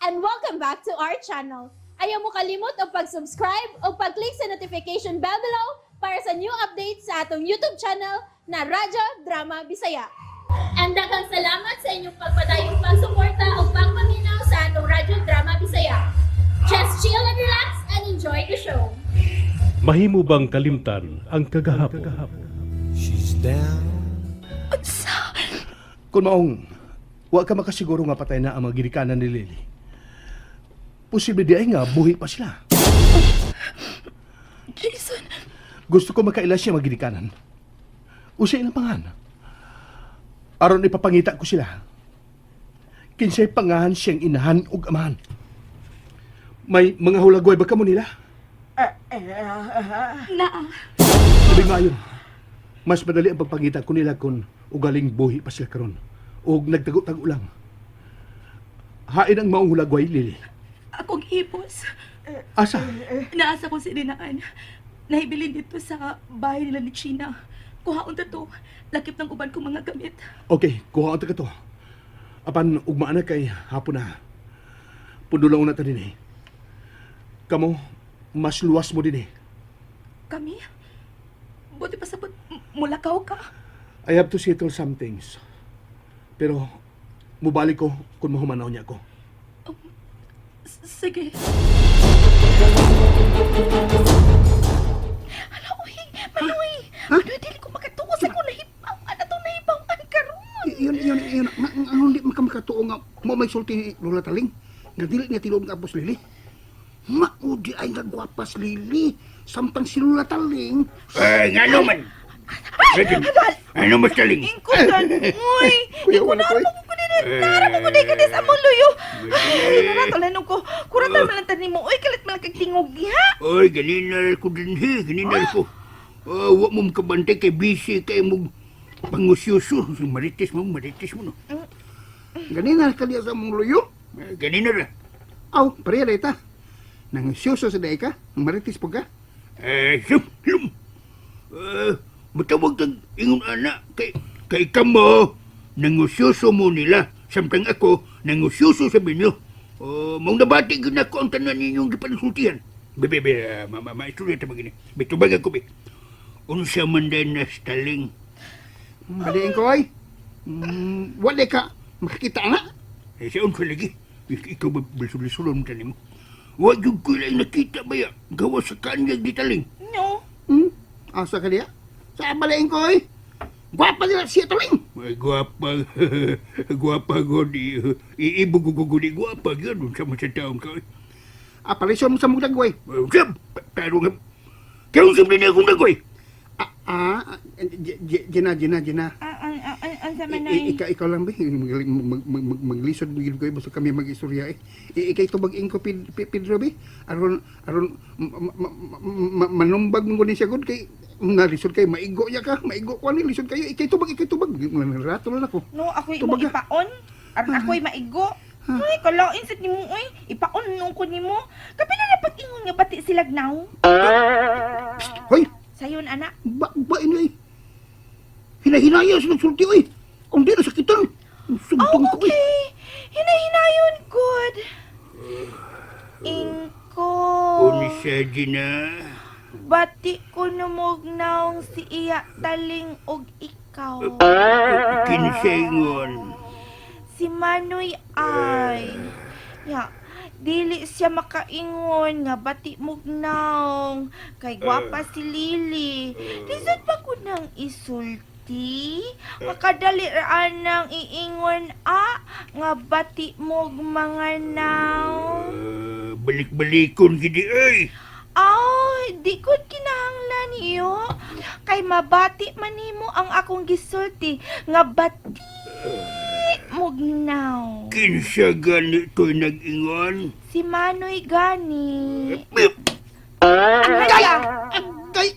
And welcome back to our channel. Ayaw mo kalimot og pag-subscribe o pag-click sa notification bell below para sa new updates sa atong YouTube channel na Radyo Drama Bisaya. And daghang salamat sa inyong pagpadayong pagsuporta o pagpaminaw sa atong Radyo Drama Bisaya. Just chill and relax and enjoy the show. Mahimo bang kalimtan ang kagahapon? She's down. Kung maong, wa ka makasiguro nga patay na ang mga ginikanan ni Lily. Posible di ay nga buhi pa sila. Jason, Gusto ko makaila siya mga ginikanan. Usa ilang pangahan. Aron ipapangita ko sila. Kinsay pangahan siyang inahan ug amahan. May mga hulagway ba kamo nila? Naa. Labing maayon. Mas madali ang pagpangita ko nila kung ugaling buhi pa sila karon o nagtago-tago lang. Hain ang maong hulagway, Lily. Akong hipos. Asa? Naa sa kong silinaan. Nahibilin dito sa bahay nila ni China. Kuhaon ta to. Lakip ng uban kong mga gamit. Okay, kuha ang to. Apan ugma na kay hapon na. Pundo lang una ta din eh. Kamo, mas luwas mo din eh. Kami? Buti pa sabot, mulakaw ka. I have to settle some things. Pero, mubalik ko kung mahumanaw niya ako. Sige. Hala, uy! Manoy! Manoy, dili ko makatuo sa kung nahibaw-an atong nahibaw-an karon. Yun, yun, yun. Ang hindi maka makatuo nga mo may sulti ni Lola Taling. Nga dili niya tinuod nga apos Lily. Mao diay nga gwapas Lily. Samtang si Lola Taling. Eh, ngano man? Ano mas taling? Ingkutan, uy! Kuya, wala ko eh. Nara mo ko di ka sa among luyo. Ay, nara ko. Kuratan man lang tani mo. Uy, kalit man lang kag tingog ha. Oy, ganina ko din he, ganina ko. Oh, wa mo makabantay kay busy kay mo pangusyoso. Marites mo no. Ganina kaliya sa mong luyo. Eh, ganina ra. Aw, pareha na ita. Nang syoso sa daika, maritis po ka. Eh, sum, sum. Eh, matawag kag ingon ana kay kay kamo nangusyoso mo nila samtang ako nangusyoso sa binyo. Oh, mong nabati gyud nako ang tanan ninyong gipansultihan. Be be be, ma ma ma istorya ta magini. Bitubag ako be. Unsa man day na staling? Baliin ko ay. Wala ka makakita na. Eh, sa unsa lagi? Ikaw ba bisul-bisulon mo mo? Wa gyud ko lang nakita baya gawa sa kanyag di taling. No. Asa ka diya? Sa baliin ko ay. Gwapa nila siya Taling. Ay, gwapa, gwapa gud. Iibog ko gud, gwapa gyud unsa man sa taon ka. Aparisyon mo sa mong dagway. Sab, pero nga karon sa ni akong dagoy. Ah, ah, Gina, Gina, Gina. An sa Ikaw lang ba? Maglisod gid ko eh, basta kami mag-istorya eh. Ikay tubag ko Pedro be. Aron aron manumbag mo ni siya gud kay nalisod kay maigo ya ka, maigo ko ni lisod kayo. Ikay tubag, ikay tubag. Rato na ako. No, ako'y Tubag imong ka. ipaon. Aron ako'y maigo. Uy, kalain sa nimo uy. Ipaon nung ko nimo. Kapila na pag-ingon nga bati sila gnaw. Hoy, Sayon anak. ba ba ini eh. Hinahinaya sa nagsulti oy. Kung di na sakitan. Oh, Sugtong ko eh. okay. Hinahinayon good. Ingko. Unsa Gina? Bati ko numugnaw si iya taling og ikaw. Kinsa ingon? Si Manoy ay. Ya, dili siya makaingon nga bati mugnaw. Kay gwapa si Lily. Lisod pa ko nang isulti. Makadali ra nang iingon a nga bati mog mga naw. Eh, balik-balikon gidi ay. Ay, di ko kinahanglan iyo. Kay mabati man nimo ang akong gisulti nga bati mugnaw. Kinsa gani to'y nag-ingon? Si Manoy gani. Bip! Agay! Agay!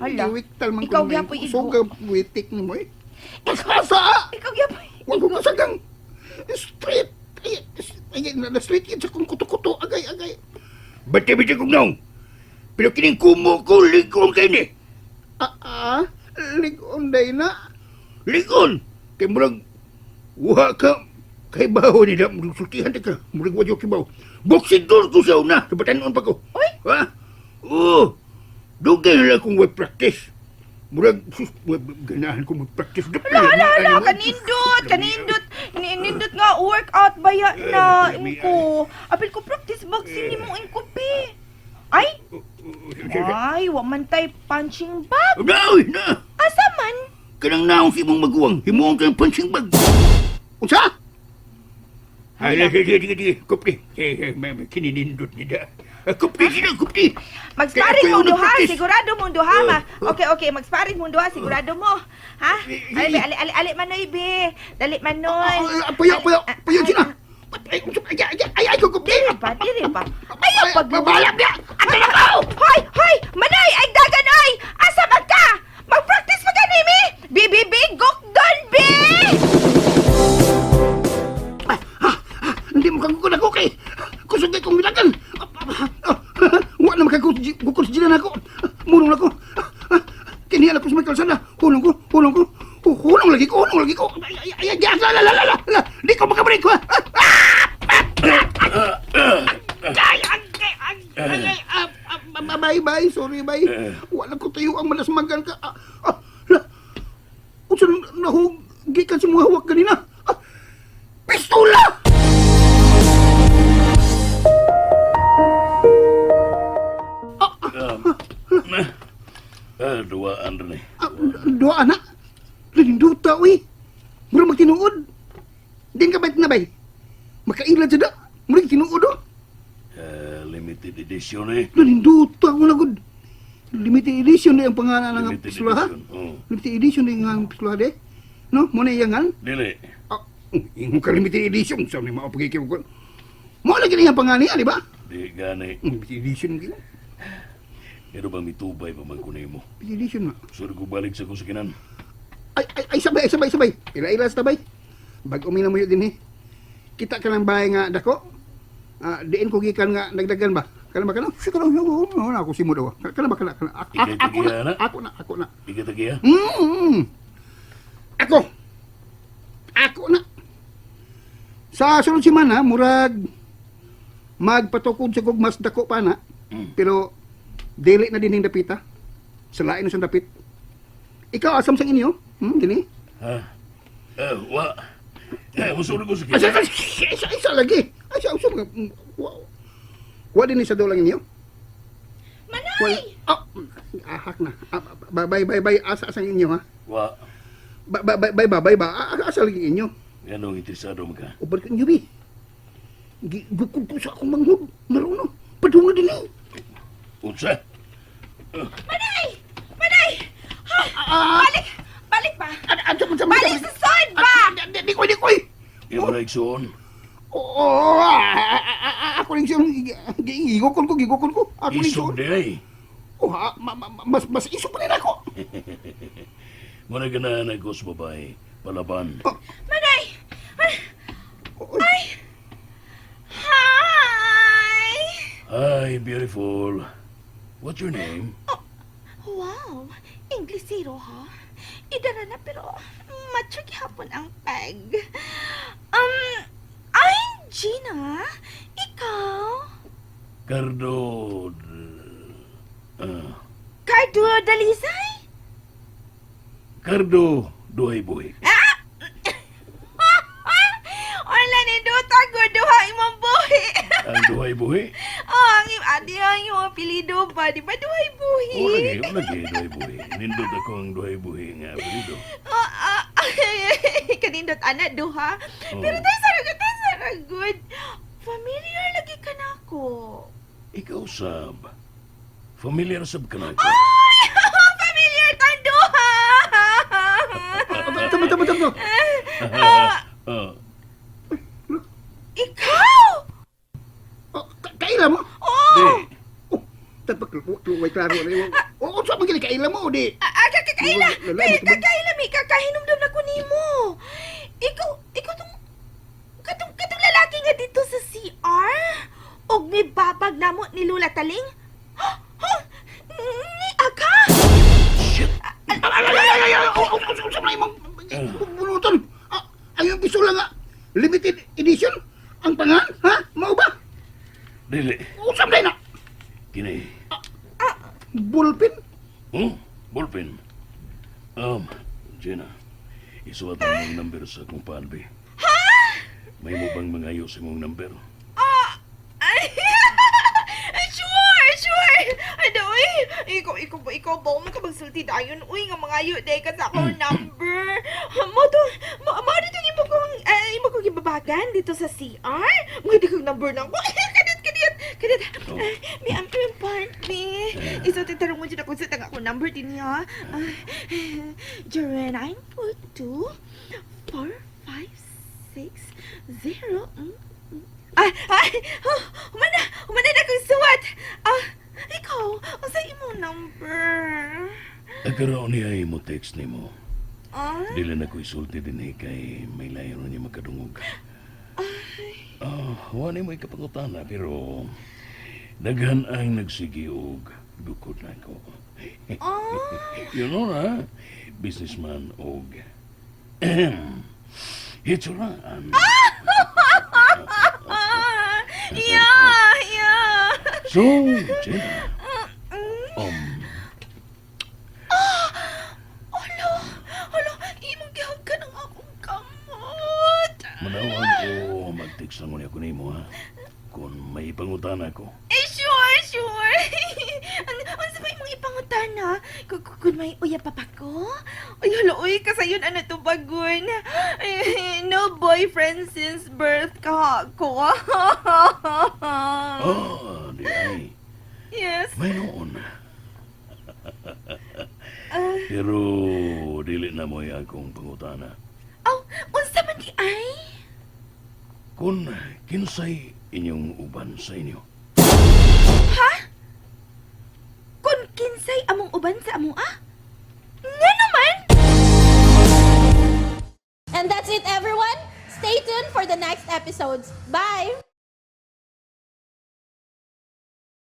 Hala. Giwiktal man Ikaw ko gyapoy igo. Suga witik nimo eh. Asa! Ikaw gyapon. Wag ko kasagang straight. Ay, ay, na straight yun sa kong kuto-kuto. Agay, agay. Bati biti kong naong. Pero kining kumo ko ligon kay ni. Ah, ah, ligon day na. Ligon! Kay murag, wa ka Kay baho nila, sultihan ta ka. Murag wa jud kibaw. Boksidor ko sa una, sa batanon pa ko. Uy! Ha? Oo. Dugay na lang kung way practice. Murag, sus, ganahan ko mag-practice. Ala, ala, ala, kanindot, kanindot. Nindot nga, workout ba ya na, inko. Apil ko practice boxing ni mo, inko, pe. Ay, ay, wa man tay punching bag. Na, uy, na. Asa man? Kanang naong si imong maguwang, himuong kang punching bag. Unsa? Ay, sige, sige, sige, sige, kupti. Eh, may kininindot nila. Ah, kupti sila, kupti. Mag-sparring Kaya ako mong yung duha, nag-practice. sigurado mong duha, ma. Okay, okay, mag-sparring mong duha, sigurado mo. Ha? Ali, ali, ali, ali, manoy, be. Dali, manoy. Ah, ah, Payo, payo, payo sila. Ay, ay, ay, ay, ay, kupti. Diri pa, diri pa. Ayaw pag Babalap niya. Ato na ko! Hoy, hoy, manoy, ay dagan, oy! Asa man ka? Mag-practice pa gani, mi? Bi, bi, bi, gukdon, bi! Ah, ah, ah, Hindi mo kang ako kay. Kusog kay kong bilagan. Wa na makakukul sa jinan ako. Mulong ako. Kini ala ko sa may kalsada. Hulong ko, hulong ko. Hulong lagi ko, hulong lagi ko. Ay, ay, ay, ay, la, la, la, la, la. Di ko makabalik ko. Ay, ay, ay, ay, ay, ah, ah, bye, bye, sorry, bye. Wala ko tayo ang malasmagan ka. Ah, ah, la. Unsa nahug gikan sa mga hawak ganina? Ah, pistola! Ah, duwaan rin eh. Ah, duha na. Laninduta, uy. Mura magtinuod. Din ka bait na bay. Makailad sa da. Mura tinuod, oh. Ah, limited edition eh. Laninduta ko na gud. Limited edition na ang pangalan ng Limited pistola, ha? edition. Oh. Limited edition na ang pistola, de. No? Muna iyangan. Dili. Ah, ingon ka limited edition. Sa ni maapagikip ko. Mo lagi na iyang pangalan niya, di ba? Di gani. Limited edition gini. Pero ba mitubay pa man kunay mo? Limited edition na. Sur ko balik sa kong sakinan. Ay, ay, ay, sabay, ay, sabay, sabay. Ila-ila sa tabay. Bag umina mo yun din eh. Kita ka ng bahay nga dako. Ah, diin ko gikan nga nagdagan ba? Kana ba kana? Siya kana, kana ako si mo daw. Kana ba kana? Kana. Ako, Ikay ako na, tagiya na? ako na, ako na. Ikatagiya? Mm. Ako. Ako na. Sa sunod semana, murag magpatukod sa kog mas dako pa na. Pero dili na din yung dapita. Sa lain na siyang dapit. Ikaw asam sang inyo? Dini? Ha? Eh, wa. Eh, musulod ko sa Asa kinan. isa, isa lagi. Asa usa mga wa. Wa din ni sa dolang inyo. Manoy! Oh, ahak na. Ah, bye bye bye asa asang inyo ha. Wa. Bye bye bye bye bye ba. Asa lagi inyo. Ganong interesado man ka? Uban ka inyo bi. Gukod ko sa akong manghod. Maruno. Padunga din eh. Unsa? Manay! Manay! Ha? Balik! Balik ba? Ano man sa Balik sa sod ba? Di ko, di ko. Iya ba na igsuon? Oo, ako rin siyang gigukod ko, gigukod ko. Ako rin Isog siyang. di ay. Oh, ha, mas mas isog pa rin ako. Muna ganahan ako sa babae. Palaban. Manay! Ay! Hi! Hi, beautiful. What's your name? Oh, wow! Inglesero ha? Idara na pero macho gihapon ang peg. I'm Gina. Ikaw? Cardo... Ah, Cardo Dalisay? Cardo Duhay Buhi. Wala ni Duta ko duha imong buhi. Ang Duhay Buhi? Oh, ang im adi ang imong apelyido ba? Di ba duhay buhi? O lagi, o lagi, Duhay Buhi. Nindot ako ang Duhay Buhi nga apelyido. Oh, ah, kanindot ana duha. Oh. Pero tayo sa ragot, tayo sa ragot. Familiar lagi ka na ako. Ikaw, Sab. Familiar sab ka na ako. Ay, familiar tang duha. Tama, tama, tama. Ah, Ikaw? Oh, kaila mo? Oh! di. Oh, tapak way klaro na. Oh, unsa man gini kaila mo di? Ah, ah, kakaila. Wala, Kay wala, kakaila mi kakahinumdum na ko nimo. Ikaw, ikaw tong katong katong lalaki nga dito sa CR og may babag namo ni Lula Taling. Ha? Ha? Ni aka? Shit! Ay, ay, ay, ay, ay, ay, oh, unsa man imong bunuton? Ah, ay, yung pistola nga. Limited edition ang pangan, ha? Mao ba? Dili. Usam na. Kini. Bullpen? Ballpen. Gina, isuwat ang imong number sa akong panbi. Ha? May mo bang mangayo sa imong number? Ay, sure, sure. Ano, uy, ikaw ba mo ka magsulti dayon, uy, nga mangayo day ka sa akong number. Mo to, mo dito imo kong gibabagan dito sa CR. Mo di kong number lang ko. Kadit, kadit, kadit. Oh. Ay, may am part me. Iso titarong mo dyan ako sa tanga akong number din niya. Ah, 0942 4560. Ay, ay, oh, humana na akong suwat. Ah, ikaw, unsa imong number? Agaraw niya ay mo text nimo. Ah, Dili na ko isulti din eh, kay may layo na niya makadungog. Ah, wala mo ikapangutana pero daghan ang nagsigi og bukod na ko. You know na, businessman og hitsuraan. ah, yeah. So, Gina, Hala, hala, imong gihagkan ang akong kamot. Manawag ko mag-text lang ako nimo ha. Kung may pangutana ko. Eh, sure, sure. Unsa ba imong ipangutana? Kung may uyab pa ko? Ay, hala, uy, kasayon ano to bagon. Ay, no boyfriend since birth ka ko. Ah, di ay. Yes. May noon. Pero dili na mo'y akong pangutana. Oh, unsa man di ay? Kung kinsay inyong uban sa inyo. Ha? Kung kinsay among uban sa amo ah? Nga naman! And that's it, everyone. Stay tuned for the next episodes. Bye!